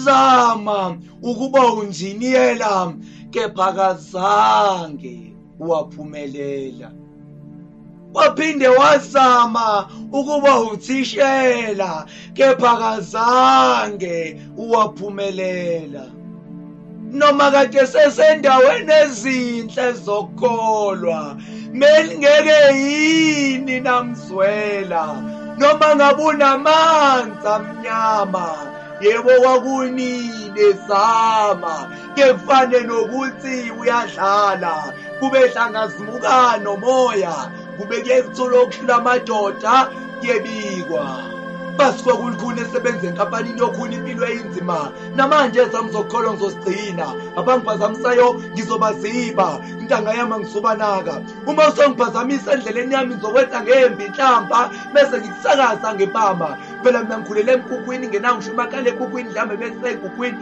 Wazama ukuba unjiniyela kepha akazange waphumelela. Waphinde wazama ukuba uthishela kepha akazange waphumelela. Noma kade sesendaweni ezinhle zokukholwa, melingeke yini namzwela, noma ngabe unamanzi amnyama, yebo kwakunini zama, kefane nokuthi uyadlala, kube hlangazimuka nomoya, kube kuyekuthola okuhlula amadoda kuyebikwa. Basuka kulukhuni esebenza enkampanini yokhuni impilo eyinzima. Namanje ezami zokukholwa ngizozigcina. Abangiphazamisayo ngizobaziba. Intanga yami angizobanaka. Uma usongiphazamisa endleleni yami ngizokwenza ngembi inhlamba bese ngikusakaza ngempama. Phela mina ngikhulele emkhukhwini ngenawo ngisho umakhala ekhukhwini mhlambe bese enkukhwini.